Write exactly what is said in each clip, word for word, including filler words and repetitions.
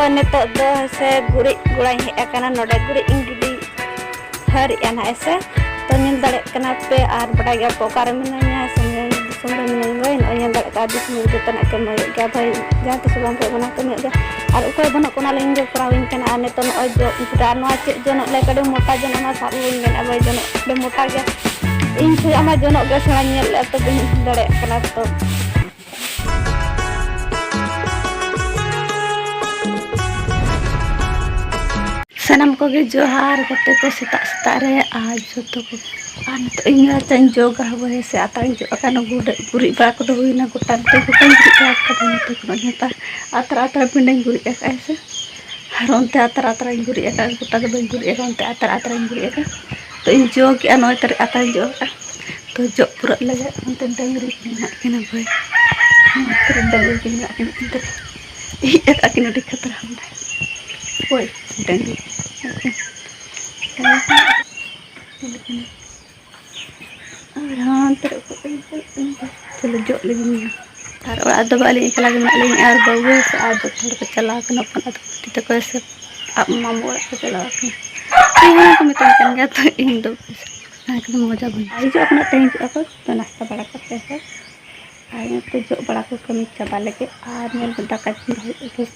ᱱᱤᱛᱚᱜ ᱫᱚ ᱥᱮ ᱜᱩᱨᱤᱡ ᱜᱚᱲᱟᱧ ᱦᱮᱡ ᱟᱠᱟᱱᱟ, ᱱᱚᱰᱮ ᱜᱩᱨᱤᱡ ᱤᱧ ᱜᱤᱰᱤ ᱦᱟᱹᱨᱮᱜᱼᱟ ᱱᱟᱦᱟᱜ ᱦᱮᱸ ᱥᱮ᱾ ᱛᱚ ᱧᱮᱞ ᱫᱟᱲᱮᱭᱟᱜ ᱠᱟᱱᱟ ᱯᱮ, ᱟᱨ ᱵᱟᱰᱟᱭ ᱜᱮᱭᱟ ᱯᱮ ᱚᱠᱟᱨᱮ ᱢᱤᱱᱟᱹᱧᱟ, ᱥᱤᱧᱚᱛ ᱫᱤᱥᱚᱢ ᱨᱮ ᱢᱤᱱᱟᱹᱧ ᱵᱷᱟᱹᱭ᱾ ᱱᱚᱜᱼᱚᱭ ᱧᱮᱞ ᱫᱟᱲᱮᱭᱟᱜ ᱠᱟᱱᱟ ᱫᱤᱥᱚᱢ ᱨᱮ ᱡᱚᱛᱚᱱᱟᱜ ᱠᱟᱹᱢᱤ ᱦᱩᱭᱩᱜ ᱜᱮᱭᱟ ᱵᱷᱟᱹᱭ, ᱡᱟᱦᱟᱸ ᱛᱤᱥ ᱦᱚᱸ ᱵᱟᱝ ᱦᱩᱭᱩᱜ ᱠᱟᱱᱟ ᱠᱟᱹᱢᱤ ᱦᱩᱭᱩᱜ ᱜᱮᱭᱟ᱾ ᱟᱨ ᱩᱯᱟᱹᱭ ᱵᱟᱹᱱᱩᱜ ᱠᱟᱱᱟ, ᱞᱤᱧ ᱡᱚ ᱠᱚᱨᱟᱣ ᱟᱹᱧ ᱠᱟᱱᱟ᱾ ᱟᱨ ᱱᱤᱛᱚᱜ ᱱᱚᱜᱼᱚᱭ ᱡᱚ ᱱᱚᱣᱟ ᱪᱮᱫ ᱡᱚᱱᱚᱜ ᱞᱮ ᱠᱟᱹᱴᱤᱡ ᱢᱚᱴᱟ ᱡᱚᱱᱚᱜ ᱚᱱᱟ ᱥᱟᱵ ᱦᱩᱭ ᱠᱟᱱᱟ ᱵᱷᱟᱹᱭ, ᱡᱚᱱᱚᱜ ᱟᱹᱰᱤ ᱢᱚᱴᱟ ᱜᱮᱭᱟ᱾ ᱤᱧ ᱠᱷᱚᱱᱟᱜ ᱢᱟ ᱡᱚᱱᱚᱜ ᱜᱮ ᱥᱮᱬᱟᱧ ᱧᱮᱞ ᱞᱮᱫᱼᱟ, ᱛᱚ ᱵᱟᱹᱧ ᱫᱟᱲᱮᱭᱟᱜ ᱠᱟᱱᱟ᱾ ᱛᱚ ᱥᱟᱱᱟᱢ ᱠᱚᱜᱮ ᱡᱚᱦᱟᱨ ᱜᱟᱛᱮ ᱠᱚ ᱥᱮᱛᱟᱜ ᱥᱮᱛᱟᱜ ᱨᱮ, ᱟᱨ ᱡᱚᱛᱚ ᱠᱚ, ᱟᱨ ᱱᱤᱛᱚᱜ ᱤᱧ ᱨᱟᱪᱟᱧ ᱡᱚᱜᱟ ᱦᱳᱭ ᱥᱮ, ᱟᱛᱟᱧ ᱡᱚᱜ ᱟᱠᱟᱱ, ᱜᱩᱨᱤᱡ ᱜᱩᱨᱤᱡ ᱵᱟᱲᱟ ᱠᱚᱫᱚ ᱦᱩᱭᱱᱟ, ᱜᱚᱴᱟ ᱱᱤᱛᱚᱜ ᱜᱚᱴᱟᱧ ᱜᱩᱨᱤᱡ ᱵᱟᱲᱟ ᱠᱟᱫᱟ᱾ ᱱᱤᱛᱚᱜ ᱠᱷᱚᱱᱟᱜ ᱱᱮᱛᱟᱨ ᱟᱛᱨᱟ ᱟᱛᱨᱟ ᱯᱤᱸᱰᱟᱹᱧ ᱜᱩᱨᱤᱡ ᱟᱠᱟᱫᱼᱟ ᱦᱮᱸ ᱥᱮ, ᱟᱨ ᱚᱱᱛᱮ ᱟᱛᱨᱟ ᱟᱛᱨᱟᱧ ᱜᱩᱨᱤᱡ ᱟᱠᱟᱫᱼᱟ, ᱜᱚᱴᱟ ᱫᱚ ᱵᱟᱹᱧ ᱜᱩᱨᱤᱡ ᱟᱠᱟᱫᱼᱟ, ᱚᱱᱛᱮ ᱟᱛᱨᱟ ᱟᱛᱨᱟᱧ ᱜᱩᱨᱤᱡ ᱟᱠᱟᱫᱼᱟ᱾ ᱛᱚ ᱤᱧ ᱡᱚᱜ ᱠᱮᱜᱼᱟ, ᱱᱚᱜᱼᱚᱭ ᱛᱟᱹᱨᱤᱡ ᱟᱛᱟᱧ ᱡᱚᱜ ᱟᱠᱟᱫᱼᱟ᱾ ᱛᱚ ᱡᱚᱜ ᱯᱩᱨᱟᱹᱜ ᱞᱟᱹᱜᱤᱫ ᱚᱱᱛᱮ ᱰᱟᱹᱝᱨᱤ ᱠᱤᱱ ᱢᱮᱱᱟᱜ ᱠᱤᱱᱟ ᱵᱷᱟᱹᱭ, ᱱᱚᱛᱮ ᱨᱮ ᱰᱟᱹᱝᱨᱤ ᱠᱤᱱ ᱢᱮᱱᱟᱜ ᱠᱤᱱᱟ, ᱚᱱᱛᱮ ᱨᱮ ᱤᱡ ᱟᱠᱟᱫ ᱠᱤᱱ ᱟᱹᱰᱤ ᱠᱷᱟᱛᱨᱟ ᱦᱚᱸ᱾ ᱦᱳᱭ, ᱰᱟᱹᱝᱨᱤ᱾ ᱰᱟᱹᱝᱨᱤ᱾ ᱟᱨ ᱦᱟᱱᱛᱮ ᱨᱮ ᱚᱠᱚᱭ ᱠᱚ ᱪᱟᱞᱟᱜ ᱠᱟᱱᱟ? ᱪᱚᱞᱚ ᱡᱚᱜ ᱞᱮᱜᱮ ᱢᱮ᱾ ᱟᱨ ᱚᱲᱟᱜ ᱫᱚ ᱵᱟᱹᱞᱤᱧ ᱮᱠᱞᱟ ᱜᱮ ᱢᱮᱱᱟᱜ ᱞᱤᱧᱟ, ᱟᱨ ᱵᱟᱹᱵᱩ ᱥᱮ ᱟᱨ ᱡᱚᱛᱚ ᱦᱚᱲ ᱠᱚ ᱪᱟᱞᱟᱣ ᱠᱟᱱᱟ, ᱦᱚᱯᱚᱱ ᱟᱫᱚ ᱯᱩᱴᱷᱤ ᱛᱟᱠᱚ ᱥᱮ ᱟᱵ ᱢᱟᱢᱩ ᱚᱲᱟᱜ ᱠᱚ ᱪᱟᱞᱟᱣ ᱠᱟᱱᱟ᱾ ᱤᱧ ᱦᱚᱸ ᱠᱚ ᱢᱮᱛᱟᱧ ᱠᱟᱱ ᱜᱮᱭᱟ, ᱛᱚ ᱤᱧ ᱫᱚ ᱚᱱᱟ ᱠᱚᱫᱚ ᱢᱚᱡᱟ ᱵᱟᱹᱧ ᱦᱤᱡᱩᱜ ᱟᱠᱚ ᱱᱟᱜ, ᱛᱮᱦᱮᱧ ᱦᱤᱡᱩᱜ ᱟᱠᱚ, ᱛᱚ ᱱᱟᱥᱛᱟ ᱵᱟᱲᱟ ᱠᱟᱛᱮ ᱦᱚᱸ ᱟᱨ ᱱᱚᱛᱮ ᱡᱚᱜ ᱵᱟᱲᱟ ᱠᱚ ᱠᱟᱹᱢᱤ ᱪᱟᱵᱟ ᱞᱟᱹᱜᱤᱫ ᱟᱨ ᱧᱮᱞ ᱢᱮ ᱫᱟᱠᱟ ᱪᱚᱸᱫᱟ ᱦᱩᱭᱩᱜ ᱞᱟᱹᱜᱤᱫ᱾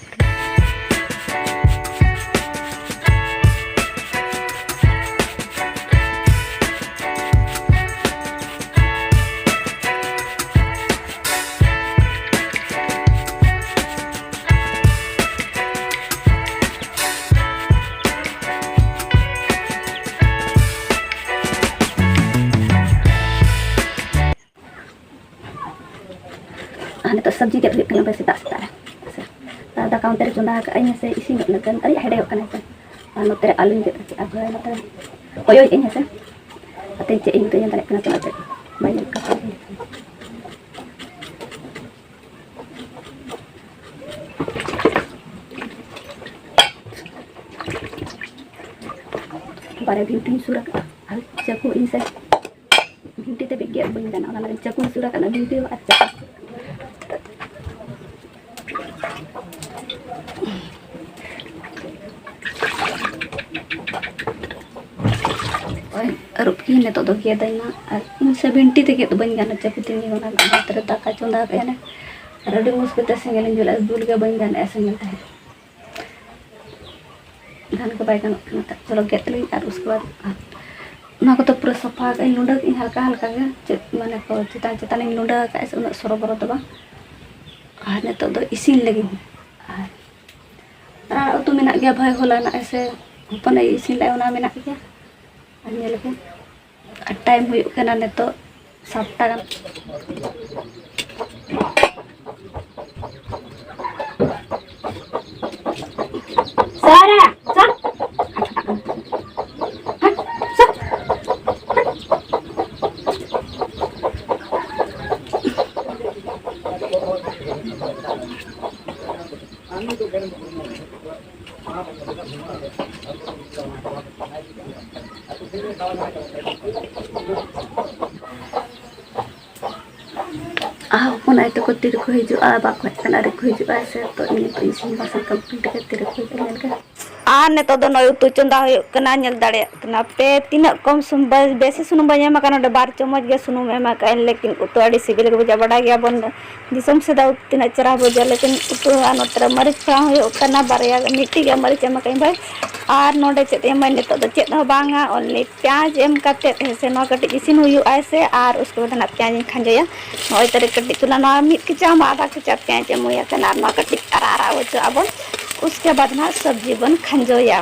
ᱟᱨ ᱱᱤᱛᱚᱜ ᱥᱚᱵᱽᱡᱤ ᱜᱮᱫ ᱦᱩᱭᱩᱜ ᱠᱟᱱᱟ ᱵᱷᱟᱹᱭ ᱥᱮᱛᱟᱜ ᱥᱮᱛᱟᱜ ᱨᱮ᱾ ᱟᱨ ᱫᱟᱠᱟ ᱚᱱᱛᱮ ᱨᱮ ᱪᱚᱸᱫᱟ ᱟᱠᱟᱫ ᱟᱹᱧ, ᱦᱮᱸᱥᱮ ᱤᱥᱤᱱᱚᱜ ᱞᱟᱹᱜᱤᱫ ᱟᱹᱰᱤ ᱦᱮᱰᱮᱡᱚᱜ ᱠᱟᱱᱟ ᱦᱮᱸᱥᱮ᱾ ᱟᱨ ᱱᱚᱛᱮ ᱨᱮ ᱟᱹᱞᱩᱧ ᱜᱮᱫ ᱠᱮᱫᱼᱟ ᱵᱷᱟᱹᱭ, ᱱᱚᱛᱮ ᱨᱮ ᱠᱚᱭᱚᱭᱮᱫ ᱟᱹᱧ ᱦᱮᱸᱥᱮ᱾ ᱟᱛᱮ ᱪᱮᱫ ᱤᱧ ᱩᱛᱩᱭᱟ ᱧᱮᱞ ᱫᱟᱲᱮᱭᱟᱜ ᱠᱟᱱᱟ ᱯᱮ, ᱱᱚᱛᱮ ᱵᱟᱹᱧ ᱧᱮᱞ ᱠᱟᱜ ᱠᱚᱣᱟ᱾ ᱵᱟᱨᱭᱟ ᱵᱷᱤᱱᱴᱤᱧ ᱥᱩᱨ ᱟᱠᱟᱫᱼᱟ ᱟᱨ ᱪᱟᱹᱠᱩ ᱤᱧ ᱥᱮ ᱵᱷᱤᱱᱴᱤ ᱛᱮ ᱜᱮᱫ ᱵᱟᱹᱧ ᱜᱟᱱᱟ, ᱚᱱᱟ ᱞᱟᱹᱜᱤᱫ ᱪᱟᱹᱠᱩᱧ ᱥᱩᱨ ᱟᱠᱟᱫᱼᱟ, ᱵᱷᱤᱱᱴᱤ ᱦᱚᱸ ᱟᱨ ᱪᱟᱹᱠᱩ᱾ ᱟᱹᱨᱩᱵ ᱠᱤᱱ ᱱᱤᱛᱚᱜ ᱫᱚ ᱜᱮᱫ ᱟᱹᱧ ᱱᱟᱜ᱾ ᱟᱨ ᱤᱧ ᱥᱮ ᱵᱤᱱᱴᱤ ᱛᱮ ᱜᱮᱫ ᱵᱟᱹᱧ ᱜᱟᱱᱟ, ᱪᱟᱹᱠᱩ ᱛᱮᱧ ᱜᱮᱫᱟ᱾ ᱚᱱᱟ ᱵᱷᱟᱛ ᱨᱮ ᱫᱟᱠᱟ ᱪᱚᱸᱫᱟ ᱠᱟᱜᱼᱟ ᱞᱮ, ᱟᱨ ᱟᱹᱰᱤ ᱢᱩᱥᱠᱤᱞ ᱛᱮ ᱥᱮᱸᱜᱮᱞ ᱤᱧ ᱡᱩᱞᱟ, ᱡᱩᱞ ᱜᱮ ᱵᱟᱹᱧ ᱜᱟᱱᱮᱜᱼᱟ ᱥᱮᱸᱜᱮᱞ ᱛᱟᱦᱮᱸᱫ᱾ ᱜᱟᱱ ᱜᱮ ᱵᱟᱭ ᱜᱟᱱᱚᱜ ᱠᱟᱱᱟ᱾ ᱛᱟ-, ᱪᱚᱞᱚ ᱜᱮᱫ ᱞᱤᱧ ᱟᱨ ᱩᱥᱠᱮ ᱵᱟᱫ ᱟᱨ ᱚᱱᱟ ᱠᱚᱫᱚ ᱯᱩᱨᱟᱹ ᱥᱟᱯᱷᱟ ᱠᱟᱜ ᱟᱹᱧ, ᱞᱩᱸᱰᱟᱹ ᱠᱟᱜ ᱟᱹᱧ ᱦᱟᱞᱠᱟ ᱦᱟᱞᱠᱟ ᱜᱮ, ᱪᱮᱫ ᱢᱟᱱᱮ ᱠᱚ ᱪᱮᱛᱟᱱ ᱪᱮᱛᱟᱱ ᱤᱧ ᱞᱩᱸᱰᱟᱹ ᱟᱠᱟᱫᱼᱟ ᱥᱮ ᱩᱱᱟᱹᱜ ᱥᱚᱨᱚ ᱵᱚᱨᱚ ᱫᱚ ᱵᱟᱝ᱾ ᱟᱨ ᱱᱤᱛᱚᱜ ᱫᱚ ᱤᱥᱤᱱ ᱞᱟᱹᱜᱤᱫ ᱟᱨ ᱟᱨ ᱩᱛᱩ ᱢᱮᱱᱟᱜ ᱜᱮᱭᱟ, ᱵᱷᱟᱹᱭ ᱦᱚᱞᱟᱱᱟᱜ ᱥᱮ ᱦᱚᱯᱚᱱ ᱮ ᱤᱥᱤᱱ ᱞᱮᱫᱼᱟ, ᱚᱱᱟ ᱢᱮᱱᱟᱜ ᱜᱮᱭᱟ᱾ ᱟᱨ ᱧᱮᱞ ᱯᱮ, ᱟᱨ ᱴᱟᱭᱤᱢ ᱦᱩᱭᱩᱜ ᱠᱟᱱᱟ ᱱᱤᱛᱚᱜ ᱥᱟᱛᱴᱟ ᱜᱟᱱ᱾ ᱥᱟᱨᱟ, ᱥᱟᱵ᱾ ᱟᱨ ᱦᱚᱯᱚᱱ ᱟᱭᱳ ᱛᱟᱠᱚ ᱛᱤᱨᱮᱠᱚ ᱦᱤᱡᱩᱜᱼᱟ, ᱵᱟᱠᱚ ᱦᱮᱡ ᱠᱟᱱᱟ, ᱟᱹᱣᱨᱤ ᱠᱚ ᱦᱤᱡᱩᱜᱼᱟ ᱥᱮ, ᱛᱚ ᱤᱧ ᱱᱤᱛᱚᱜ ᱤᱥᱤᱱ ᱵᱟᱥᱟᱝ complete ᱠᱟᱛᱮ ᱛᱤᱨᱮᱠᱚ ᱦᱤᱡᱩᱜᱼᱟ, ᱧᱮᱞ ᱠᱟᱜ᱾ ᱟᱨ ᱱᱤᱛᱚᱜ ᱫᱚ ᱱᱚᱜᱼᱚᱭ ᱩᱛᱩ ᱪᱚᱸᱫᱟ ᱦᱩᱭᱩᱜ ᱠᱟᱱᱟ, ᱧᱮᱞ ᱫᱟᱲᱮᱭᱟᱜ ᱠᱟᱱᱟ ᱯᱮ ᱛᱤᱱᱟᱹᱜ ᱠᱚᱢ ᱥᱩᱱᱩᱢ, ᱵᱮ-, ᱵᱮᱥᱤ ᱥᱩᱱᱩᱢ ᱵᱟᱹᱧ ᱮᱢ ᱟᱠᱟᱫᱼᱟ, ᱱᱚᱰᱮ ᱵᱟᱨ ᱪᱟᱢᱚᱪ ᱜᱮ ᱥᱩᱱᱩᱢ ᱮᱢ ᱟᱠᱟᱫᱼᱟ, ᱞᱮᱠᱤᱱ ᱩᱛᱩ ᱟᱹᱰᱤ ᱥᱤᱵᱤᱞ ᱜᱮ ᱵᱩᱡᱷᱟᱹᱜᱼᱟ᱾ ᱵᱟᱰᱟᱭ ᱜᱮᱭᱟᱵᱚᱱ ᱫᱤᱥᱚᱢ ᱥᱮᱫᱟᱜ ᱩᱛᱩ ᱛᱤᱱᱟᱹᱜ ᱪᱮᱦᱨᱟ ᱵᱩᱡᱷᱟᱹᱜᱼᱟ, ᱞᱮᱠᱤᱱ ᱩᱛᱩ ᱟᱨ ᱱᱚᱛᱮ ᱨᱮ ᱢᱟᱹᱨᱤᱪ ᱠᱚᱦᱚᱸ ᱦᱩᱭᱩᱜ ᱠᱟᱱᱟ, ᱵᱟᱨᱭᱟ ᱢᱤᱫᱴᱤᱡ ᱜᱮ ᱢᱟᱹᱨᱤᱪ ᱮᱢ ᱟᱠᱟᱫ ᱟᱹᱧ ᱵᱷᱟᱹᱭ᱾ ᱟᱨ ᱱᱚᱰᱮ ᱪᱮᱫ ᱮᱢᱟᱹᱧ ᱱᱤᱛᱚᱜ ᱫᱚ ᱪᱮᱫ ᱦᱚᱸ ᱵᱟᱝᱟ, only ᱯᱮᱸᱭᱟᱡᱽ ᱮᱢ ᱠᱟᱛᱮᱫ ᱦᱮᱸ ᱥᱮ ᱱᱚᱣᱟ ᱠᱟᱹᱴᱤᱡ ᱤᱥᱤᱱ ᱦᱩᱭᱩᱜᱼᱟ ᱥᱮ, ᱟᱨ ᱩᱥᱠᱮ ᱵᱟᱫ ᱱᱟᱜ ᱯᱮᱸᱭᱟᱡᱽ ᱤᱧ ᱠᱷᱟᱸᱡᱚᱭᱟ᱾ ᱱᱚᱜᱼᱚᱭ ᱛᱟᱨᱮ ᱠᱟᱹᱴᱤᱡ ᱪᱩᱞᱦᱟᱹ ᱱᱚᱣᱟ ᱢᱤᱫ ᱠᱮᱪᱟ ᱢᱟ ᱟᱫᱷᱟ ᱠᱮᱪᱟ ᱯᱮᱸᱭᱟᱡᱽ ᱮᱢ ᱦᱩᱭ ᱟᱠᱟᱱᱟ, ᱟᱨ ᱱᱚᱣᱟ ᱠᱟᱹᱴᱤᱡ ᱟᱨᱟᱜ ᱟᱨᱟᱜ ᱦᱚᱪᱚ ᱟᱵᱚᱱ᱾ ᱩᱥᱠᱮ ᱵᱟᱫ ᱱᱟᱜ ᱥᱚᱵᱽᱡᱤ ᱵᱚᱱ ᱠᱷᱟᱸᱡᱚᱭᱟ᱾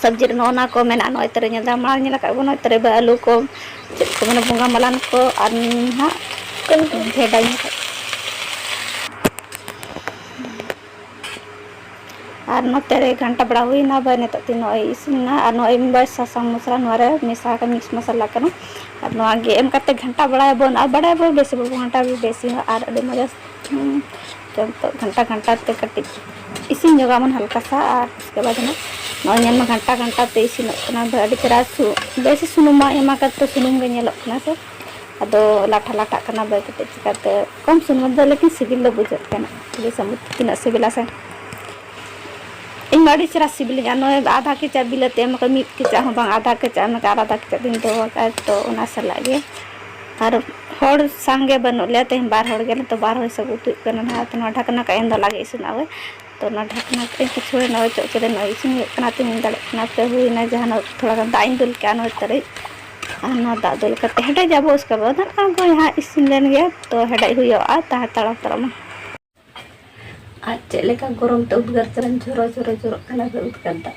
ᱥᱚᱵᱽᱡᱤ ᱨᱮ ᱱᱚᱜᱼᱚ ᱱᱚᱣᱟ ᱠᱚ ᱢᱮᱱᱟᱜᱼᱟ, ᱱᱚᱜᱼᱚᱭ ᱛᱟᱨᱮ ᱧᱮᱞ ᱫᱟ ᱢᱟᱲᱟᱝ ᱧᱮᱞ ᱟᱠᱟᱫ ᱵᱚᱱ, ᱱᱚᱜᱼᱚᱭ ᱛᱟᱨᱮ ᱟᱹᱞᱩ ᱠᱚ, ᱪᱮᱫ ᱠᱚ ᱢᱮᱱᱟ, ᱵᱚᱸᱜᱟ ᱢᱟᱞᱟᱱ ᱠᱚ, ᱟᱨ ᱱᱟᱦᱟᱜ ᱵᱷᱮᱰᱟᱧ ᱟᱨ ᱱᱚᱛᱮ ᱨᱮ ᱜᱷᱟᱱᱴᱟ ᱵᱟᱲᱟ ᱦᱩᱭᱱᱟ ᱵᱷᱟᱹᱭ, ᱱᱤᱛᱚᱜ ᱛᱤᱧ ᱱᱚᱜᱼᱚᱭ ᱤᱥᱤᱱ ᱮᱱᱟ᱾ ᱟᱨ ᱱᱚᱜᱼᱚᱭ ᱵᱷᱟᱹᱭ ᱥᱟᱥᱟᱝ ᱢᱚᱥᱞᱟ ᱱᱚᱣᱟ ᱨᱮ ᱢᱮᱥᱟ ᱟᱠᱟᱱ mix ᱢᱚᱥᱞᱟ ᱠᱟᱱᱟ᱾ ᱟᱨ ᱱᱚᱣᱟ ᱜᱮ ᱮᱢ ᱠᱟᱛᱮ ᱜᱷᱟᱱᱴᱟ ᱵᱟᱲᱟᱭᱟᱵᱚᱱ, ᱟᱨ ᱵᱟᱲᱟᱭᱟᱵᱚᱱ ᱵᱮᱥ ᱵᱟᱵᱚᱱ ᱜᱷᱟᱱᱴᱟ ᱵᱮᱥ ᱦᱩᱭᱩᱜᱼᱟ᱾ ᱟᱨ ᱟᱹᱰᱤ ᱢᱚᱡᱽ, ᱦᱩᱸ, ᱡᱚᱢ ᱛᱚ ᱜᱷᱟᱱᱴᱟ ᱜᱷᱟᱱᱴᱟ ᱛᱮ ᱠᱟᱹᱴᱤᱡ ᱤᱥᱤᱱ ᱧᱚᱜᱟᱵᱚᱱ ᱦᱟᱞᱠᱟ ᱥᱟ᱾ ᱟᱨ ᱩᱥᱠᱮ ᱵᱟᱫ ᱱᱟᱜ ᱱᱚᱜᱼᱚᱭ ᱧᱮᱞ ᱢᱮ ᱜᱷᱟᱱᱴᱟ ᱜᱷᱟᱱᱴᱟ ᱛᱮ ᱤᱥᱤᱱᱚᱜ ᱠᱟᱱᱟ ᱵᱷᱟᱹᱭ, ᱟᱹᱰᱤ ᱪᱮᱦᱨᱟ ᱥᱩ-, ᱵᱮᱥ ᱥᱩᱱᱩᱢ ᱢᱟ ᱮᱢ ᱟᱠᱟᱫ ᱛᱚ ᱥᱩᱱᱩᱢ ᱜᱮ ᱧᱮᱞᱚᱜ ᱠᱟᱱᱟ ᱥᱮ᱾ ᱟᱫᱚ ᱞᱟᱴᱷᱟ ᱞᱟᱴᱷᱟᱜ ᱠᱟᱱᱟ ᱵᱷᱟᱹᱭ, ᱠᱟᱹᱴᱤᱡ ᱪᱤᱠᱟᱹᱛᱮ ᱠᱚᱢ ᱥᱩᱱᱩᱢ ᱫᱚ, ᱞᱮᱠᱤᱱ ᱥᱤᱵᱤᱞ ᱫᱚ ᱵᱩᱡᱷᱟᱹᱜ ᱠᱟᱱᱟ᱾ ᱟᱹᱰᱤ ᱥᱟᱹᱢᱩᱫ ᱛᱤᱱᱟᱹᱜ ᱥᱤᱵᱤᱞᱟ ᱥᱮ᱾ ᱤᱧ ᱢᱟ ᱟᱹᱰᱤ ᱪᱮᱦᱨᱟ ᱥᱤᱵᱤᱞᱤᱧᱟ᱾ ᱱᱚᱜᱼᱚᱭ ᱟᱫᱷᱟ ᱠᱮᱪᱟᱜ ᱵᱤᱞᱟᱹᱛᱤ ᱮᱢ ᱠᱟᱜ, ᱢᱤᱫ ᱠᱮᱪᱟᱜ ᱦᱚᱸ ᱵᱟᱝ, ᱟᱫᱷᱟ ᱠᱮᱪᱟᱜ ᱮᱢ ᱠᱟᱜ ᱟᱨ ᱟᱫᱷᱟ ᱠᱮᱪᱟᱜ ᱫᱚᱧ ᱫᱚᱦᱚ ᱠᱟᱜᱼᱟ, ᱛᱚ ᱚᱱᱟ ᱥᱟᱞᱟᱜ ᱜᱮ᱾ ᱟᱨ ᱦᱚᱲ ᱥᱟᱸᱜᱮ ᱵᱟᱹᱱᱩᱜ ᱞᱮᱭᱟ, ᱛᱮᱦᱮᱧ ᱵᱟᱨ ᱦᱚᱲ ᱜᱮᱞᱮ, ᱛᱚ ᱵᱟᱨ ᱦᱚᱲ ᱦᱤᱥᱟᱹᱵ ᱩᱛᱩᱭ ᱠᱟᱱᱟ ᱱᱟᱦᱟᱜ᱾ ᱛᱚ ᱱᱚᱣᱟ ᱰᱷᱟᱠᱱᱟ ᱠᱟᱜ ᱤᱧ ᱫᱚ ᱞᱟᱜᱮ ᱤᱥᱤᱱᱚᱜᱼᱟ ᱳᱭ᱾ ᱛᱚ ᱚᱱᱟ ᱰᱷᱟᱠᱱᱟ ᱠᱟᱜ ᱤᱧ ᱯᱟᱹᱪᱷᱩᱲ ᱱᱚᱜᱼᱚᱭ ᱪᱚᱜ ᱠᱮᱫᱟ, ᱱᱚᱜᱼᱚᱭ ᱤᱥᱤᱱ ᱦᱩᱭᱩᱜ ᱠᱟᱱᱟ᱾ ᱛᱤᱧ ᱫᱟᱲᱮᱭᱟᱜ ᱠᱟᱱᱟ ᱯᱮ ᱦᱩᱭᱱᱟ, ᱡᱟᱦᱟᱸ ᱱᱚᱜᱼᱚᱭ ᱛᱷᱚᱲᱟ ᱜᱟᱱ ᱫᱟᱜ ᱤᱧ ᱫᱩᱞ ᱠᱟᱜᱼᱟ ᱱᱚᱜᱼᱚᱭ ᱛᱟᱹᱨᱤᱡ᱾ ᱟᱨ ᱱᱚᱣᱟ ᱫᱟᱜ ᱫᱩᱞ ᱠᱟᱛᱮ ᱦᱮᱰᱮᱡ ᱟᱵᱚ, ᱩᱥᱠᱮ ᱵᱟᱫ ᱦᱟᱸᱜ ᱠᱷᱟᱱ ᱫᱚ ᱦᱟᱸᱜ ᱤᱥᱤᱱ ᱞᱮᱱ ᱜᱮ, ᱛᱚ ᱦᱮᱰᱮᱡ ᱦᱩᱭᱩᱜᱼᱟ ᱛᱟᱦᱮᱸ ᱦᱟᱛᱟᱲ ᱦᱟᱛᱟᱲᱚᱜ ᱢᱟ᱾ ᱟᱨ ᱪᱮᱫ ᱞᱮᱠᱟ ᱜᱚᱨᱚᱢ ᱛᱮ ᱩᱫᱽᱜᱟᱹᱨ ᱪᱟᱞᱟᱧ ᱡᱷᱚᱨᱚ ᱡᱷᱚᱨᱚ ᱡᱚᱨᱚᱜ ᱠᱟᱱᱟ ᱩᱫᱽᱜᱟᱹᱨ ᱫᱟᱜ᱾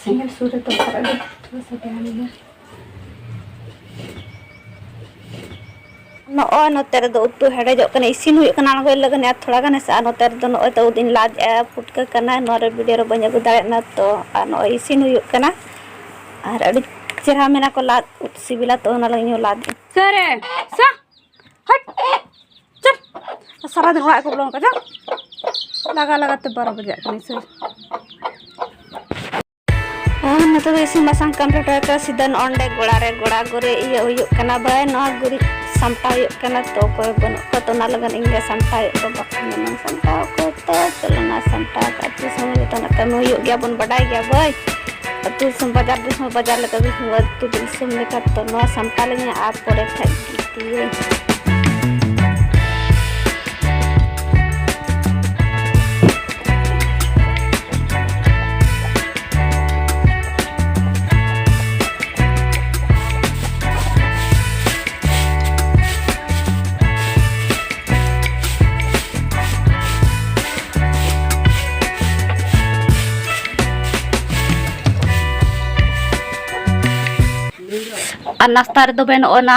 ᱥᱮᱸᱜᱮᱞ ᱥᱩᱨ ᱨᱮ ᱫᱚᱨᱠᱟᱨ ᱟᱹᱰᱤ ᱡᱳᱨ ᱥᱟᱰᱮ ᱠᱟᱱ ᱜᱮᱭᱟ᱾ ᱱᱚᱜᱼᱚᱭ ᱱᱚᱛᱮ ᱨᱮᱫᱚ ᱩᱛᱩ ᱦᱮᱰᱮᱡᱚᱜ ᱠᱟᱱᱟ, ᱤᱥᱤᱱ ᱦᱩᱭᱩᱜ ᱠᱟᱱᱟ, ᱟᱬᱜᱚᱭ ᱞᱟᱹᱜᱤᱫ ᱟᱨ ᱛᱷᱚᱲᱟ ᱜᱟᱱ ᱦᱮᱸᱥᱮ᱾ ᱟᱨ ᱱᱚᱛᱮ ᱨᱮᱫᱚ ᱱᱚᱜᱼᱚᱭ ᱛᱚ ᱩᱫ ᱤᱧ ᱞᱟᱫ ᱮᱜᱼᱟ, ᱯᱩᱴᱠᱟᱹ ᱠᱟᱱᱟ, ᱱᱚᱣᱟ ᱨᱮ ᱵᱷᱤᱰᱤᱭᱳ ᱨᱮ ᱵᱟᱹᱧ ᱟᱹᱜᱩ ᱫᱟᱲᱮᱭᱟᱜ ᱠᱟᱱᱟ ᱛᱚ᱾ ᱟᱨ ᱱᱚᱜᱼᱚᱭ ᱤᱥᱤᱱ ᱦᱩᱭᱩᱜ ᱠᱟᱱᱟ᱾ ᱟᱨ ᱟᱹᱰᱤ ᱪᱮᱦᱨᱟ ᱢᱮᱱᱟ ᱠᱚ ᱞᱟᱫ ᱩᱫ ᱥᱤᱵᱤᱞᱟ, ᱛᱚ ᱚᱱᱟ ᱞᱟᱹᱜᱤᱫ ᱤᱧ ᱞᱟᱫ ᱮᱜᱼᱟ᱾ ᱥᱟᱹᱨᱮ, ᱥᱟ, ᱦᱟᱴ, ᱪᱩᱯ᱾ ᱥᱟᱨᱟᱫᱤᱱ ᱚᱲᱟᱜ ᱠᱚ ᱵᱚᱞᱚᱱ ᱠᱟᱱᱟ, ᱞᱟᱜᱟ ᱞᱟᱜᱟ ᱛᱮ ᱵᱟᱨᱚ ᱵᱟᱡᱟᱜ ᱠᱟᱱᱟ ᱥᱮ᱾ ᱟᱨ ᱱᱤᱛᱚᱜ ᱫᱚ ᱤᱥᱤᱱ ᱵᱟᱥᱟᱝ ᱠᱚᱢᱯᱞᱤᱴ ᱦᱩᱭ ᱠᱟᱱᱟ, ᱥᱤᱫᱷᱟᱹ ᱱᱚᱜᱼᱚᱭ ᱱᱚᱰᱮ ᱜᱚᱲᱟ ᱨᱮ ᱜᱚᱲᱟ ᱜᱩᱨᱤᱡ ᱤᱭᱟᱹ ᱦᱩᱭᱩᱜ ᱠᱟᱱᱟ᱾ ᱵᱷᱟᱭ, ᱱᱚᱣᱟ ᱜᱩᱨᱤᱡ ᱥᱟᱢᱴᱟᱣ ᱦᱩᱭᱩᱜ ᱠᱟᱱᱟ, ᱛᱚ ᱚᱠᱚᱭ ᱵᱟᱹᱱᱩᱜ ᱠᱚᱣᱟ, ᱛᱚ ᱚᱱᱟ ᱞᱟᱹᱜᱤᱫ ᱤᱧ ᱜᱮ ᱥᱟᱢᱴᱟᱣ ᱦᱩᱭᱩᱜ ᱠᱟᱱᱟ᱾ ᱵᱟᱠᱷᱟᱱ ᱫᱚ ᱵᱟᱝ ᱥᱟᱢᱴᱟᱣ ᱚᱠᱚᱭ, ᱛᱚ ᱪᱚᱞᱚ ᱱᱟ ᱥᱟᱢᱴᱟᱣ ᱠᱟᱜ ᱛᱤᱥ ᱦᱚᱸ ᱡᱚᱛᱚᱱᱟᱜ ᱠᱟᱹᱢᱤ ᱦᱩᱭᱩᱜ ᱜᱮᱭᱟ, ᱵᱚᱱ ᱵᱟᱰᱟᱭ ᱜᱮᱭᱟ ᱵᱷᱟᱭ᱾ ᱟᱹᱛᱩ ᱫᱤᱥᱚᱢ, ᱵᱟᱡᱟᱨ ᱫᱤᱥᱚᱢ, ᱵᱟᱡᱟᱨ ᱞᱮᱠᱟ ᱫᱤᱥᱚᱢ, ᱟᱹᱛᱩ ᱫᱤᱥᱚᱢ ᱞᱮᱠᱟ, ᱛᱚ ᱱᱚᱣᱟ ᱥᱟᱢᱴᱟᱣ ᱞᱟᱹᱜᱤᱫ ᱟᱨ ᱯᱚᱨᱮ ᱠᱷᱟᱡ ᱜᱤᱛᱤᱡ᱾ ᱟᱨ ᱱᱟᱥᱛᱟ ᱨᱮᱫᱚ ᱵᱮᱱ ᱚᱱᱟ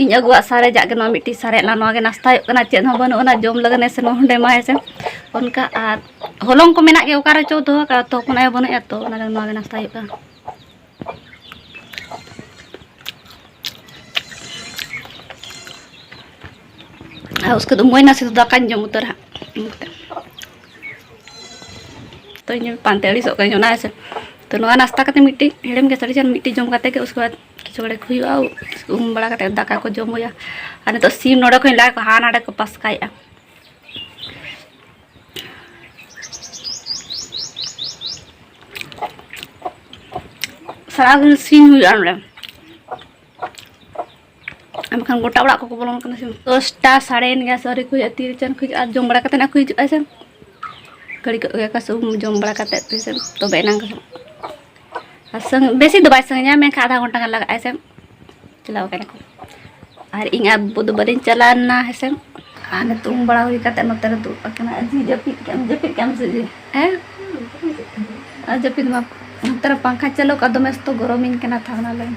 ᱤᱧ ᱟᱹᱜᱩᱣᱟᱜ ᱥᱟᱨᱮᱡᱟᱜ ᱜᱮ, ᱱᱚᱣᱟ ᱢᱤᱫᱴᱤᱡ ᱥᱟᱨᱮᱡ ᱞᱮᱱᱟ, ᱱᱚᱣᱟ ᱜᱮ ᱱᱟᱥᱛᱟ ᱦᱩᱭᱩᱜ ᱠᱟᱱᱟ᱾ ᱪᱮᱫ ᱦᱚᱸ ᱵᱟᱹᱱᱩᱜ ᱟᱱᱟ ᱡᱚᱢ ᱞᱟᱹᱜᱤᱫ, ᱥᱮ ᱱᱚᱣᱟ ᱦᱚᱸ ᱮᱢᱟᱭᱟ ᱥᱮ ᱚᱱᱠᱟ᱾ ᱟᱨ ᱦᱚᱞᱚᱝ ᱠᱚ ᱢᱮᱱᱟᱜ ᱜᱮᱭᱟ, ᱚᱠᱟ ᱨᱮᱪᱚ ᱫᱚᱦᱚ ᱠᱟᱜᱼᱟ, ᱛᱚ ᱦᱚᱯᱚᱱ ᱟᱭᱳ ᱵᱟᱹᱱᱩᱜᱼᱟ, ᱛᱚ ᱚᱱᱟ ᱞᱟᱹᱜᱤᱫ ᱱᱚᱣᱟ ᱜᱮ ᱱᱟᱥᱛᱟ ᱦᱩᱭᱩᱜ ᱠᱟᱱᱟ᱾ ᱟᱨ ᱩᱥᱠᱮ ᱫᱚ ᱢᱚᱭᱱᱟ ᱥᱤᱫᱷᱩ ᱫᱟᱠᱟᱧ ᱡᱚᱢ ᱩᱛᱟᱹᱨᱟ ᱦᱟᱸᱜ᱾ ᱛᱚ ᱤᱧ ᱯᱟᱱᱛᱮ ᱟᱹᱲᱤᱥᱚᱜ ᱠᱟᱱᱟᱧ ᱚᱱᱟ ᱦᱮᱸᱥᱮ᱾ ᱛᱚ ᱱᱚᱣᱟ ᱱᱟᱥᱛᱟ ᱠᱟᱛᱮ ᱢᱤᱫᱴᱤᱡ ᱦᱮᱲᱮᱢ ᱜᱮ ᱥᱟᱹᱨᱤ ᱪᱟᱸᱫ ᱢᱤᱫᱴᱤᱡ ᱡᱚᱢ ᱠᱟᱛᱮ ᱜᱮ ᱩᱥᱠᱮ ᱵᱟᱫ ᱠᱤᱪᱷᱩ ᱜᱷᱟᱹᱲᱤᱡ ᱦᱩᱭᱩᱜᱼᱟ, ᱩᱢ ᱵᱟᱲᱟ ᱠᱟᱛᱮ ᱫᱟᱠᱟ ᱠᱚ ᱡᱚᱢ ᱦᱩᱭᱩᱜᱼᱟ᱾ ᱟᱨ ᱱᱤᱛᱚᱜ ᱥᱤᱢ ᱱᱚᱰᱮ ᱠᱷᱚᱱ ᱞᱟᱜᱟ ᱠᱚ ᱦᱟᱱᱟ ᱱᱟᱰᱮ ᱠᱚ ᱯᱟᱥᱠᱟᱭᱮᱫᱼᱟ᱾ ᱥᱟᱨᱟ ᱫᱤᱱ ᱥᱤᱧ ᱦᱩᱭᱩᱜᱼᱟ ᱱᱚᱰᱮ᱾ ᱟᱨ ᱵᱟᱠᱷᱟᱱ ᱜᱚᱴᱟ ᱚᱲᱟᱜ ᱠᱚᱠᱚ ᱵᱚᱞᱚᱱ ᱠᱟᱱᱟ ᱥᱮ᱾ ᱫᱚᱥᱴᱟ, ᱥᱟᱲᱮ ᱮᱱ ᱜᱮᱭᱟ, ᱥᱮ ᱟᱹᱣᱨᱤ ᱠᱚ ᱦᱤᱡᱩᱜᱼᱟ, ᱛᱤ ᱨᱮᱪᱚᱝ ᱠᱚ ᱦᱤᱡᱩᱜᱼᱟ, ᱟᱨ ᱡᱚᱢ ᱵᱟᱲᱟ ᱠᱟᱛᱮ ᱱᱟᱜ ᱠᱚ ᱦᱤᱡᱩᱜᱼᱟ ᱥᱮ᱾ ᱜᱷᱟᱹᱲᱤ ᱠᱚᱜ ᱜᱮᱭᱟ ᱠᱚ ᱥᱮ, ᱩᱢ ᱡᱚᱢ ᱵᱟᱲᱟ ᱠᱟᱛᱮ ᱛᱤᱥ ᱛᱚᱵᱮ ᱮᱱᱟᱝ ᱠᱚ ᱦᱤᱡᱩᱜᱼᱟ᱾ ᱟᱨ ᱥᱟᱺᱜ-, ᱵᱮᱥᱤ ᱫᱚ ᱵᱟᱭ ᱥᱟᱺᱜᱤᱧᱟ, ᱢᱮᱱᱠᱷᱟᱱ ᱟᱫᱷᱟ ᱜᱷᱚᱱᱴᱟ ᱜᱟᱱ ᱞᱟᱜᱟᱜᱼᱟ ᱥᱮ᱾ ᱪᱟᱞᱟᱣ ᱠᱟᱱᱟ ᱠᱚ᱾ ᱟᱨ ᱤᱧ ᱟᱨ ᱵᱟᱹᱵᱩ ᱫᱚ ᱵᱟᱹᱞᱤᱧ ᱪᱟᱞᱟᱣ ᱞᱮᱱᱟ ᱦᱮᱸᱥᱮ᱾ ᱟᱨ ᱱᱤᱛᱚᱜ ᱩᱢ ᱵᱟᱲᱟ ᱦᱩᱭ ᱠᱟᱛᱮ ᱱᱚᱛᱮ ᱨᱮ ᱫᱩᱲᱩᱵ ᱟᱠᱟᱱᱟ᱾ ᱟᱨ ᱡᱤ ᱡᱟᱹᱯᱤᱫ ᱠᱮᱫ ᱟᱢ, ᱡᱟᱹᱯᱤᱫ ᱠᱮᱫ ᱟᱢ ᱥᱮ ᱡᱤ? ᱦᱮᱸ? ᱟᱨ ᱡᱟᱹᱯᱤᱫ ᱢᱟ ᱱᱚᱛᱮ ᱨᱮ ᱯᱟᱝᱠᱷᱟ ᱪᱟᱹᱞᱩ ᱠᱟᱜ, ᱫᱚᱢᱮ ᱥᱚᱠᱛᱚ ᱜᱚᱨᱚᱢᱤᱧ ᱠᱟᱱᱟ ᱛᱷᱟᱣᱱᱟ ᱞᱟᱹᱭ᱾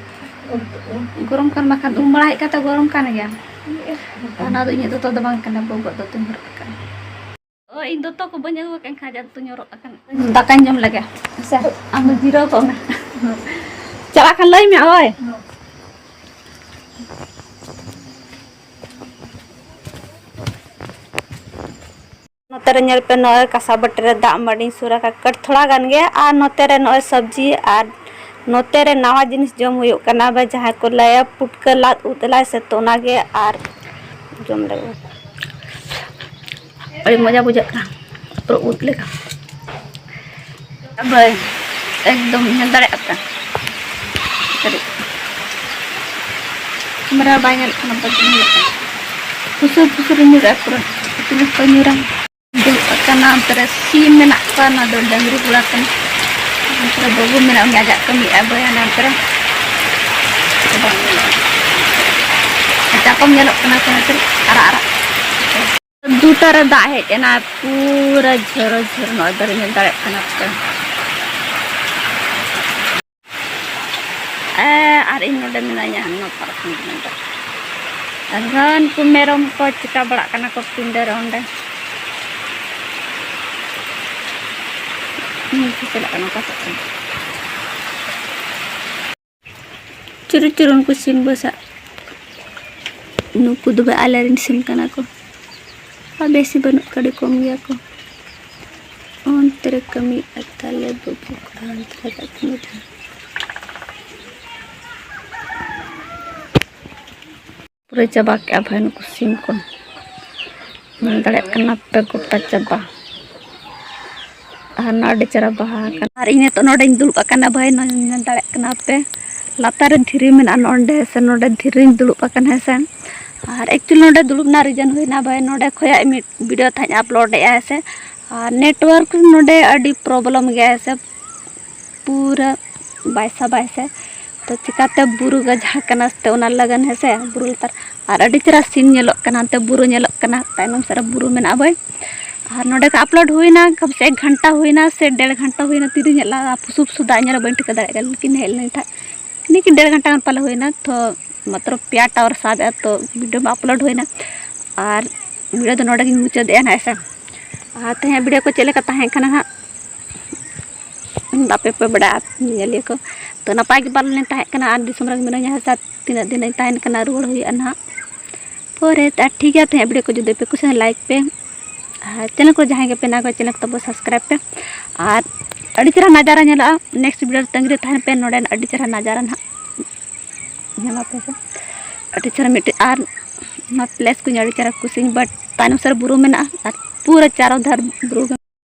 ᱜᱚᱨᱚᱢ ᱠᱟᱱ ᱵᱟᱠᱷᱟᱱ ᱩᱢ ᱵᱟᱲᱟ ᱦᱮᱡ ᱠᱟᱛᱮ ᱜᱚᱨᱚᱢ ᱠᱟᱱ ᱜᱮᱭᱟ᱾ ᱚᱱᱟ ᱫᱚ ᱤᱧᱟᱹᱜ ᱫᱚᱛᱚ ᱫᱚ ᱵᱟᱝ ᱠᱟᱱᱟ, ᱵᱟᱹᱵᱩᱣᱟᱜ ᱫᱚᱛᱚᱧ ᱦᱚᱨᱚᱜ ᱟᱠᱟᱫᱼᱟ᱾ ᱚ, ᱤᱧ ᱫᱚᱛᱚ ᱠᱚ ᱵᱟᱹᱧ ᱟᱹᱜᱩ ᱟᱠᱟᱫ ᱠᱷᱟᱱ ᱡᱟᱹᱛᱩᱧ ᱦᱚᱨᱚᱜ ᱟᱠᱟᱱ᱾ ᱫᱟᱠᱟᱧ ᱡᱚᱢ ᱞᱮᱜᱮ᱾ ᱥᱮ, ᱟᱢ ᱫᱚ ᱡᱤᱨᱟᱹᱣ ᱠᱚᱜ ᱢᱮ᱾ ᱪᱟᱞᱟᱜ ᱠᱷᱟᱱ ᱞᱟᱹᱭ ᱢᱮ, ᱳᱭ᱾ ᱱᱚᱛᱮ ᱨᱮ ᱧᱮᱞ ᱯᱮ, ᱱᱚᱜᱼᱚᱭ ᱠᱟᱸᱥᱟ ᱵᱟᱹᱴᱤ ᱨᱮ ᱫᱟᱜ ᱢᱟᱹᱰᱤᱧ ᱥᱩᱨ ᱟᱠᱟᱫ ᱠᱟᱹᱴ ᱛᱷᱚᱲᱟ ᱜᱟᱱ ᱜᱮ, ᱟᱨ ᱱᱚᱛᱮ ᱨᱮ ᱱᱚᱜᱼᱚᱭ ᱥᱚᱵᱽᱡᱤ, ᱟᱨ ᱱᱚᱛᱮ ᱨᱮ ᱱᱟᱣᱟ ᱡᱤᱱᱤᱥ ᱡᱚᱢ ᱦᱩᱭᱩᱜ ᱠᱟᱱᱟ, ᱵᱟ ᱡᱟᱦᱟᱸ ᱠᱚ ᱞᱟᱹᱭᱟ ᱯᱩᱴᱠᱟᱹ ᱞᱟᱫ ᱩᱫ ᱞᱟᱭ ᱥᱮ, ᱛᱚ ᱚᱱᱟᱜᱮ ᱟᱨ ᱡᱚᱢ ᱞᱟᱹᱜᱤᱫ᱾ ᱟᱹᱰᱤ ᱢᱚᱡᱟ ᱵᱩᱡᱷᱟᱹᱜ ᱠᱟᱱᱟ ᱯᱩᱨᱟᱹ ᱩᱫ ᱞᱮᱠᱟ᱾ ᱵᱷᱟᱹᱭ, ᱮᱠᱫᱚᱢ ᱧᱮᱞ ᱫᱟᱲᱮᱭᱟᱜ ᱠᱟᱱᱟ᱾ ᱠᱟᱹᱴᱤᱡ ᱠᱮᱢᱮᱨᱟ ᱵᱟᱭ ᱧᱮᱞᱚᱜ ᱠᱟᱱᱟ, ᱵᱟᱹᱧ ᱧᱮᱞᱚᱜ ᱠᱟᱱᱟ᱾ ᱯᱷᱩᱥᱩᱨ ᱯᱷᱩᱥᱩᱨ ᱧᱩᱨᱟᱜᱼᱟ ᱯᱩᱨᱟᱹ᱾ ᱛᱤᱱᱟᱹᱜ ᱠᱚ ᱧᱩᱨᱟ᱾ ᱫᱩᱲᱩᱵ ᱟᱠᱟᱱᱟ, ᱚᱱᱛᱮ ᱨᱮ ᱥᱤᱢ ᱢᱮᱱᱟᱜ ᱠᱚᱣᱟ, ᱚᱱᱟ ᱫᱚ ᱰᱟᱹᱝᱨᱤ ᱜᱚᱲᱟ ᱠᱟᱱᱟ᱾ ᱚᱱᱛᱮ ᱨᱮ ᱵᱟᱹᱵᱩ ᱢᱮᱱᱟᱜ ᱩᱱᱤ ᱟᱡᱟᱜ ᱠᱟᱹᱢᱤᱭᱮᱫᱼᱟ, ᱵᱚᱭᱦᱟ ᱱᱚᱱᱛᱮ ᱨᱮ᱾ ᱵᱟᱝ ᱧᱮᱞᱚᱜᱼᱟ᱾ ᱪᱟᱛᱚᱢ ᱧᱮᱞᱚᱜ ᱠᱟᱱᱟ ᱥᱮ ᱱᱚᱛᱮ ᱨᱮ? ᱟᱨᱟᱜ ᱟᱨᱟᱜ᱾ ᱫᱩᱴᱟ ᱨᱮ ᱫᱟᱜ ᱦᱮᱡ ᱮᱱᱟ, ᱯᱩᱨᱟᱹ ᱡᱷᱚᱨᱚ ᱡᱷᱚᱨᱚ᱾ ᱱᱚᱜᱼᱚᱭ ᱫᱟᱨᱮ ᱧᱮᱞ ᱫᱟᱲᱮᱭᱟᱜ ᱠᱟᱱᱟ ᱯᱮ᱾ ᱮ, ᱟᱨ ᱤᱧ ᱱᱚᱰᱮ ᱢᱮᱱᱟᱧᱟ, ᱦᱟᱱᱟ ᱯᱟᱨᱠᱚᱢ ᱨᱮ ᱢᱮᱱᱟᱜ᱾ ᱟᱨ ᱦᱟᱹᱱᱠᱩ ᱢᱮᱨᱚᱢ ᱠᱚ ᱪᱤᱠᱟ ᱵᱟᱲᱟᱜ ᱠᱟᱱᱟ ᱠᱚ ᱯᱤᱸᱰᱟᱹ ᱨᱮ ᱚᱸᱰᱮ᱾ ᱧᱮᱞ ᱠᱚ ᱪᱟᱞᱟᱜ ᱠᱟᱱᱟ ᱚᱠᱟ ᱥᱮᱫ ᱪᱚᱝ᱾ ᱪᱩᱨᱩ ᱪᱩᱨᱩ ᱩᱱᱠᱩ ᱥᱤᱢ ᱵᱚᱥᱟᱜ᱾ ᱱᱩᱠᱩ ᱫᱚ ᱟᱞᱮ ᱨᱮᱱ ᱥᱤᱢ ᱠᱟᱱᱟ ᱠᱚ᱾ ᱟᱨ ᱵᱮᱥᱤ ᱵᱟᱹᱱᱩᱜ ᱠᱚᱣᱟ, ᱟᱹᱰᱤ ᱠᱚᱢ ᱜᱮᱭᱟ ᱠᱚ᱾ ᱚᱱᱛᱮ ᱨᱮ ᱠᱟᱹᱢᱤ ᱟᱨ ᱛᱟᱞᱮ ᱵᱟᱹᱵᱩ ᱠᱚᱲᱟ ᱚᱱᱛᱮ ᱨᱮ ᱠᱟᱹᱢᱤ ᱠᱟᱱᱟ᱾ ᱯᱩᱨᱟᱹ ᱪᱟᱵᱟ ᱠᱮᱜᱼᱟ ᱵᱷᱟᱹᱭ ᱱᱩᱠᱩ ᱥᱤᱢ ᱠᱚ᱾ ᱧᱮᱞ ᱫᱟᱲᱮᱭᱟᱜ ᱠᱟᱱᱟ ᱯᱮ ᱜᱚᱴᱟ ᱪᱟᱵᱟ᱾ ᱟᱹᱰᱤ ᱪᱮᱦᱨᱟ ᱵᱟᱦᱟ ᱟᱠᱟᱱᱟ᱾ ᱟᱨ ᱤᱧ ᱱᱤᱛᱚᱜ ᱱᱚᱰᱮᱧ ᱫᱩᱲᱩᱵ ᱟᱠᱟᱱᱟ ᱵᱷᱟᱹᱭ, ᱱᱚᱜᱼᱚᱭ ᱧᱮᱞ ᱫᱟᱲᱮᱭᱟᱜ ᱠᱟᱱᱟ ᱯᱮ, ᱞᱟᱛᱟᱨ ᱨᱮ ᱫᱷᱤᱨᱤ ᱢᱮᱱᱟᱜᱼᱟ ᱱᱚᱰᱮ, ᱥᱮ ᱱᱚᱰᱮ ᱫᱷᱤᱨᱤᱧ ᱫᱩᱲᱩᱵ ᱟᱠᱟᱱᱟ, ᱦᱮᱸ ᱥᱮ᱾ ᱟᱨ actually ᱱᱚᱰᱮ ᱫᱩᱲᱩᱵ ᱨᱮᱱᱟᱜ reason ᱦᱩᱭᱱᱟ ᱵᱷᱟᱹᱭ, ᱱᱚᱰᱮ ᱠᱷᱚᱱᱟᱜ ᱢᱤᱫ video ᱛᱟᱦᱮᱸᱧ upload ᱮᱫᱼᱟ, ᱦᱮᱸ ᱥᱮ᱾ ᱟᱨ network ᱱᱚᱰᱮ ᱟᱹᱰᱤ problem ᱜᱮᱭᱟ, ᱦᱮᱸ ᱥᱮ, ᱯᱩᱨᱟᱹ ᱵᱟᱭᱥᱟ ᱵᱟᱭᱥᱟ᱾ ᱛᱚ ᱪᱤᱠᱟᱹᱛᱮ ᱵᱩᱨᱩ ᱜᱟᱡᱟᱲ ᱠᱟᱱᱟ ᱥᱮ, ᱚᱱᱟ ᱞᱟᱹᱜᱤᱫ, ᱦᱮᱸ ᱥᱮ, ᱵᱩᱨᱩ ᱞᱟᱛᱟᱨ᱾ ᱟᱨ ᱟᱹᱰᱤ ᱪᱮᱦᱨᱟ scene ᱧᱮᱞᱚᱜ ᱠᱟᱱᱟ, ᱦᱟᱱᱛᱮ ᱵᱩᱨᱩ ᱧᱮᱞᱚᱜ ᱠᱟᱱᱟ, ᱛᱟᱭᱱᱚᱢ ᱥᱮᱫ ᱨᱮ ᱵᱩᱨᱩ ᱢᱮᱱᱟᱜᱼᱟ ᱵᱷᱟᱹᱭ᱾ ᱟᱨ ᱱᱚᱰᱮ ᱠᱷᱚᱱ upload ᱦᱩᱭᱱᱟ, ᱠᱚᱢ ᱥᱮ ᱮᱠ ᱜᱷᱚᱱᱴᱟ ᱦᱩᱭᱱᱟ ᱥᱮ ᱰᱮᱲ ᱜᱷᱚᱱᱴᱟ ᱦᱩᱭᱱᱟ, ᱛᱤᱨᱮ ᱧᱮᱞ ᱞᱟᱜᱼᱟ, ᱯᱩᱥᱩ ᱯᱩᱥᱩ ᱫᱟᱜ ᱧᱮᱞ ᱵᱟᱹᱧ ᱴᱷᱤᱠᱟᱹ ᱫᱟᱲᱮᱭᱟᱜ ᱠᱟᱱᱟ, ᱞᱮᱠᱤᱱ ᱦᱮᱡ ᱞᱮᱱ ᱠᱷᱟᱱ ᱤᱱᱟᱹ ᱠᱤ ᱰᱮᱲ ᱜᱷᱚᱱᱴᱟ ᱜᱟᱱ ᱯᱟᱞᱮ ᱦᱩᱭᱱᱟ᱾ ᱛᱚ ᱢᱟᱛᱨᱚ ᱯᱮᱭᱟ tower ᱥᱟᱵ ᱮᱫᱟ, ᱛᱚ video ᱢᱟ upload ᱦᱩᱭᱱᱟ᱾ ᱟᱨ video ᱫᱚ ᱱᱚᱰᱮ ᱜᱤᱧ ᱢᱩᱪᱟᱹᱫᱮᱜᱼᱟ ᱱᱟᱦᱟᱜ, ᱦᱮᱸ ᱥᱮ᱾ ᱟᱨ ᱛᱮᱦᱮᱧ video ᱠᱚ ᱪᱮᱫ ᱞᱮᱠᱟ ᱛᱟᱦᱮᱸ ᱠᱟᱱᱟ ᱦᱟᱸᱜ, ᱟᱯᱮ ᱯᱮ ᱵᱟᱲᱟᱭᱟ ᱧᱮᱧᱮᱞᱤᱭᱟᱹ ᱠᱚ᱾ ᱛᱚ ᱱᱟᱯᱟᱭ ᱜᱮ ᱯᱟᱞᱮᱱ ᱛᱟᱦᱮᱸ ᱠᱟᱱᱟ, ᱟᱨ ᱫᱤᱥᱚᱢ ᱨᱮᱜᱮ ᱢᱤᱱᱟᱹᱧᱟ, ᱦᱮᱸ ᱥᱮ᱾ ᱛᱤᱱᱟᱹᱜ ᱫᱤᱱ ᱤᱧ ᱛᱟᱦᱮᱱ ᱠᱟᱱᱟ, ᱨᱩᱣᱟᱹᱲ ᱦᱩᱭᱩᱜᱼᱟ ᱱᱟᱦᱟᱜ ᱯᱚᱨᱮ ᱛᱮ᱾ ᱟᱨ ᱴᱷᱤᱠ ᱜᱮᱭᱟ, ᱛᱮᱦᱮᱧ video ᱠᱚ ᱡᱩᱫᱤ ᱯᱮ ᱠᱩᱥᱤᱭᱟᱜᱼᱟ, like ᱯᱮ, ᱟᱨ channel ᱠᱚ ᱡᱟᱦᱟᱸᱭ ᱜᱮᱯᱮ ᱱᱟᱣᱟ ᱠᱚ, channel ᱠᱚ ᱛᱟᱵᱚ subscribe ᱯᱮ᱾ ᱟᱨ ᱟᱹᱰᱤ ᱪᱮᱦᱨᱟ ᱱᱟᱡᱟᱨᱟ ᱧᱮᱞᱚᱜᱼᱟ, next video ᱨᱮ ᱛᱟᱺᱜᱤ ᱨᱮ ᱛᱟᱦᱮᱱ ᱯᱮ᱾ ᱱᱚᱰᱮᱱᱟᱜ ᱟᱹᱰᱤ ᱪᱮᱦᱨᱟ ᱱᱟᱡᱟᱨᱟ ᱱᱟᱦᱟᱜ ᱧᱮᱞ ᱟᱯᱮ ᱥᱮ, ᱟᱹᱰᱤ ᱪᱮᱦᱨᱟ ᱢᱤᱫᱴᱮᱡ᱾ ᱟᱨ ᱱᱚᱣᱟ place ᱠᱚᱧ ᱟᱹᱰᱤ ᱪᱮᱦᱨᱟ ᱠᱩᱥᱤᱧ, but ᱛᱟᱭᱱᱚᱢ ᱥᱮᱫ ᱨᱮ ᱵᱩᱨᱩ ᱢᱮᱱᱟᱜᱼᱟ ᱟᱨ ᱯᱩᱨᱟᱹ ᱪᱟᱨᱚ ᱫᱷᱟᱨ ᱵᱩᱨᱩ ᱜᱮ